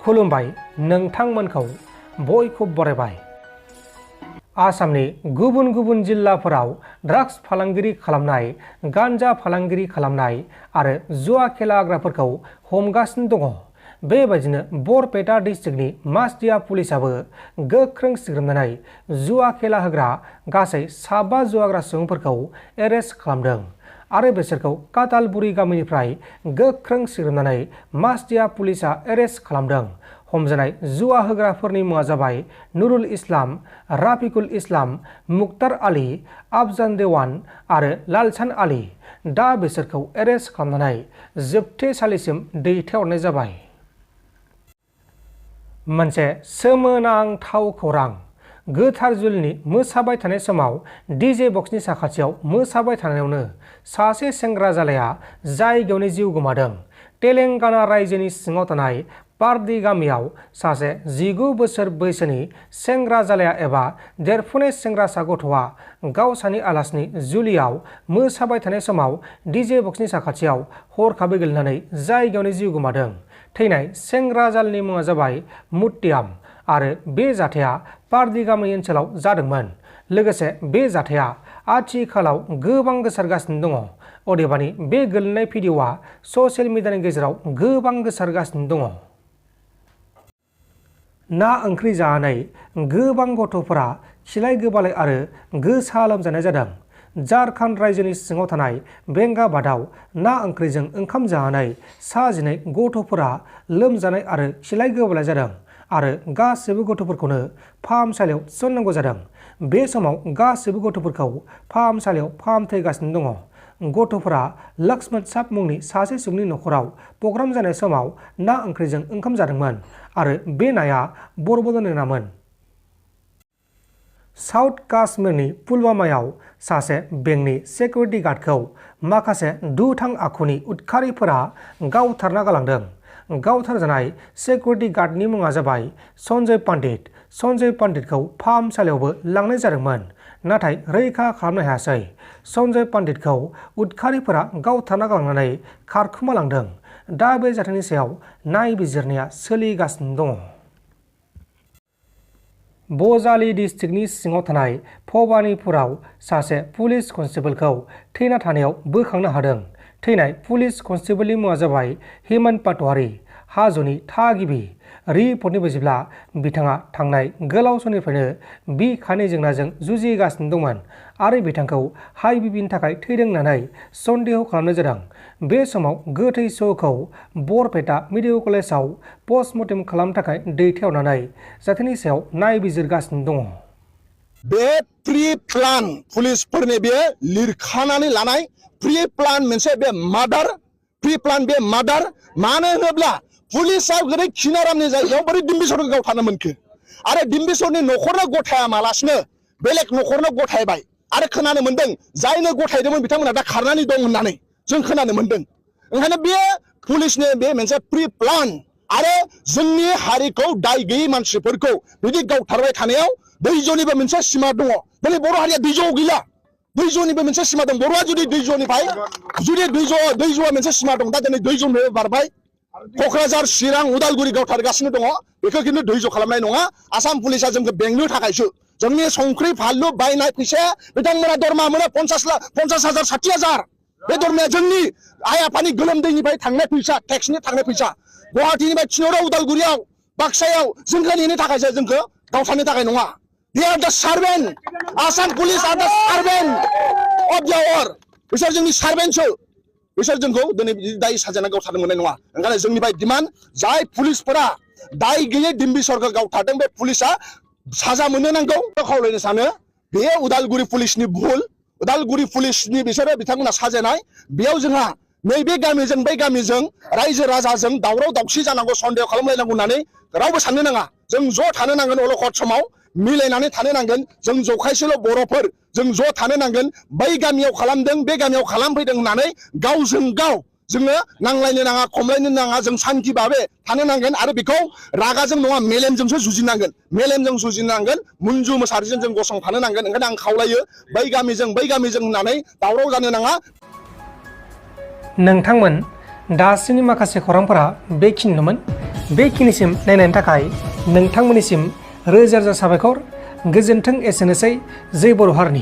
खुलुमबाय नोंथांमोनखौ बयखौबो बरायबाय। आसामनि गुबुन गुबुन जिल्लाफोराव ड्राग्स फालांगिरि खालामनाय, गान्जा फालांगिरि खालामनाय आरो जुवा खेला होग्राफोरखौ हमगासिनो दङ। बेबायदिनो बरपेटा डिस्ट्रिक्टनि मासदिया पुलिसाबो गोख्रों सिग्रोमनानै जुवा खेला होग्रा गासै 7 जुवाग्रा सुबुंफोरखौ एरेस्ट खालामदों आरो बिसोरखौ कातालबुरि गामिनिफ्राय गोख्रों सिग्रोमनानै मासदिया पुलिसा एरेस्ट खालामदों। हमजानाय जुवा होग्राफोरनि मुङा जाबाय नुरुल इस्लाम, राफिकुल इस्लाम, मुक्तार आली, आफजान देवान आरो लालसान आली। दा बिसोरखौ एरेस्ट खालामनानै जोबथेसालिसिम दैथायहरनाय जाबाय। मोनसे सोमोनांथाव खौरां। गोथार जुलिनि मोसाबाय थानाय समाव डीजे बक्सनि साखाथियाव मोसाबाय थानायावनो सासे सेंग्रा जालाया जायगायावनो जिउ गोमादों। तेलेंगाना रायजोनि सिङाव थानाय पारदी गामियाव सासे 19 बोसोर बैसोनि सेंग्रा जालाया एबा देरफुनाय सेंग्रासा गथ'आ गावसानि आलासिनि जुलियाव मोसाबाय थानाय समाव डीजे बक्सनि साखाथियाव हरखाबै गोलैनानै जायगायावनो जिउ गोमादों। थैनाय सेंग्रा जालानि मुङा जाबाय मुत्तियाम आरो बे जाथाया पारदी गामि ओनसोलाव जादोंमोन। लोगोसे बे जाथाया आथिखालाव गोबां गोसारगासिनो दङ। अदेबानि बे गोलैनाय भिडिअ'आ ससियेल मिडियानि गेजेराव गोबां गोसारगासिनो दङ। ना ओंख्रि जानानै गोबां गथ'फोरा खिलाय गोबालाय आरो गोसा लोमजानाय जादों। झारखन्ड रायजोनि सिङाव थानाय बेंगाबादाव ना ओंख्रिजों ओंखाम जानानै 19 गथ'फोरा लोमजानाय आरो खिलाय गोबालाय जादों आरो गासैबो गथ'फोरखौनो फाहामसालियाव थिसननांगौ जादों। बे समाव गासैबो गथ'फोरखौ फाहामसालियाव फाहामथायगासिनो दङ। गथ'फोरा लक्ष्मण साप मुंनि सासे सुबुंनि न'खराव प्रग्राम जानाय समाव ना ओंख्रिजों ओंखाम जादोंमोन आरो बे नाया बरबदनि नामोन। साउथ काश्मीरनि पुलवामायाव सासे बेंकनि सिकिउरिटि गार्डखौ माखासे दुथां आखुनि उदखारिफोरा गावथारना गालांदों। गावथारजानाय सिकिउरिटि गार्डनि मुङा जाबाय सन्जय पन्डित। सन्जय पन्डितखौ फाहामसालियावबो लांनाय जादोंमोन, नाथाय रैखा खालामनो हायासै। सन्जय पन्डितखौ उदखारिफोरा गावथारना गालांनानै खारखोमालांदों। दा बे जाथायनि सायाव नायबिजिरनाया सोलिगासिनो दङ। बजालि डिस्ट्रिक्टनि सिङाव थानाय भबानिपुराव सासे पुलिस कनस्टेबलखौ थैना थानायाव बोखांनो हादों। थैनाय पुलिस कनस्टेबलनि मुङा जाबाय हेमन्त पाटवारी, हाजोनि थागिबि। रिपर्टनि बायदिब्ला बिथाङा थांनाय गोलाव समनिफ्रायनो बिखानि जेंनाजों जुजिगासिनो दंमोन आरो बिथांखौ हाइ बिपिनि थाखाय थैदों होननानै सन्देह खालामनाय जादों। बे समाव गोथै सहखौ बरपेटा मेडिकेल कलेजाव पस्टमर्टेम खालामनो थाखाय दैथायहरनानै जाथायनि सायाव नायबिजिरगासिनो दङ। बे प्रि प्लान पुलिसफोरनि बे लिरखानानै लानाय प्रि प्लान मोनसे बे मार्डार, प्रि प्लान बे मार्डार। मानो होनोब्ला पुलिसा गोदै खिनारामनि जायगायाव बोरै डिम्बिसरखौ गावथारनो मोनखो आरो डिम्बिसरनि न'खरनो गथाया मालासिनो बेलेग न'खरनो गथायबाय आरो खोनानो मोनदों जायनो गथायदोंमोन बिथांमोना दा खारनानै दं होननानै जों खोनानो मोनदों। ओंखायनो बे पुलिसनि बे मोनसे प्रि प्लान आरो जोंनि हारिखौ दाय गैयै मानसिफोरखौ बिदि गावथारबाय थानायाव दैजनिबो मोनसे सिमा दङ। दिनै बर' हारिया दैजआव गैला, दैजनिबो मोनसे सिमा दं। बर'आ जुदि दैजनिफ्राय जुदि दैजआ मोनसे सिमा दं, दा दिनै दैजनिफ्राय बारबाय क'क्राझार, चिरां, उदालगुरि गावथारगासिनो दङ। बेखौ खिन्थु दैज खालामनाय नङा। आसाम पुलिसा जोंखौ बेंनो थाखायसो जोंनि संख्रि फानलु बायनाय फैसाया बिथांमोना दरमा मोनो 50,000 60,000। बे दरमाया जोंनि आइ आफानि गोलोमदैनिफ्राय थांनाय फैसा, टेक्सनि थांनाय फैसा। गुवाहाटीनिफ्राय थिनहरो उदालगुरियाव, बाक्सायाव जोंखौ नेनो थाखायसो, जोंखौ गावथारनो थाखाय नङा। They are the servant. Assam police are the servant of the war. बिसोर जोंनि सार्भेन्टसो। बिसोर जोंखौ दिनै दाय साजायना गावथारनो मोननाय नङा। ओंखायनो जोंनिफ्राय डिमान्ड, जाय पुलिसफोरा दाय गैयै डिम्बिसरखौ गावथारदों बे पुलिसा साजा मोननो नांगौ। खावलायनो सानो बे उदालगुरि पुलिसनि भुल। उदालगुरि पुलिसनि बिसोरो बिथांमोना साजायनाय, बेयाव जोंहा नैबे गामिजों बै गामिजों रायजो राजाजों दावराव दावसि जानांगौ, सन्देह खालामलायनांगौ होननानै रावबो साननो नाङा। जों ज' थानो नांगोन, अलखद समाव मिलायनानै थानो नांगोन। जों जखायसेल' बर'फोर, जों ज' थानो नांगोन। बै गामियाव खालामदों, बे गामियाव खालामफैदों होननानै गावजों गाव जोङो नांलायनो नाङा, खमलायनो नाङा। जों सान्थि भाबै थानो नांगोन आरो बेखौ रागाजों नङा मेलेमजोंसो जुजिनांगोन। मेलेमजों जुजिनांगोन, मुन्जु मुसाहारिजों जों गसंफानो नांगोन। ओंखायनो आं खावलायो बै गामिजों होननानै दावराव जानो नाङा। नोंथांमोन दासिमनि माखासे खौरांफोरा बेखिनिनोमोन। बेखिनिसिम नायनायनि थाखाय नोंथांमोननिसिम रोजा रोजा साबायखर। गोजोन्थों। एसेनोसै। जै बर' हारिनि।